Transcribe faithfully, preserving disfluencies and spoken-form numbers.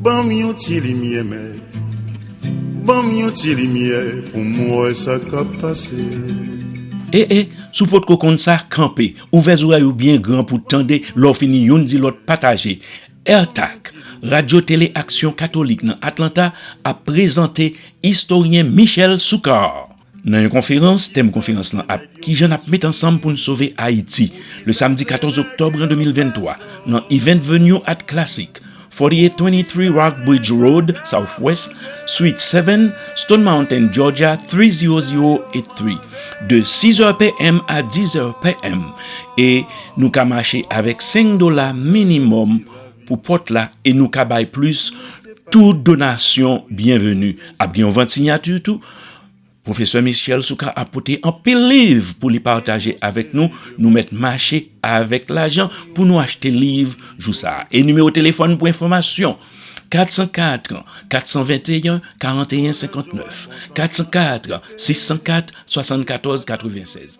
Ban m yon ti limyè, mèt. Ban m yon ti limyè pou m wè sa k ap pase. E, e, si w potko konn sa, kanpe. Ouvè zòrèy ou byen gran pou w tande, lè w fini youn di lòt pataje. AirTag, Radyo Tele Aksyon Katolik nan Atlanta, ap prezante istoryen Michel Soukar. Nan yon konferans, tèm konferans lan ap Kijan n ap met ansanm pou n sove Ayiti? Le samdi katòz oktòb an de mil venntwa, nan Event Venue at Classic, forty-eight twenty-three Rockbridge Road, Southwest, Suite seven, Stone Mountain, Georgia, three zero zero eight three, de six heures P M à dix heures P M. E nou ka mache avèk senk dola minimòm pou pòt la, e nou ka bay plis. Tout donasyon byenveni. Ap gen yon vant siyati tou. Pwofesè Michel Soukar ap pote anpil liv pou li pataje avèk nou. Nou mèt mache avèk lajan pou nou achte liv jou sa a. E nimewo telefòn pou enfòmasyon, quatre cent quatre, quatre cent vingt et un, quarante et un cinquante-neuf, quatre cent quatre, six cent quatre, soixante-quatorze quatre-vingt-seize.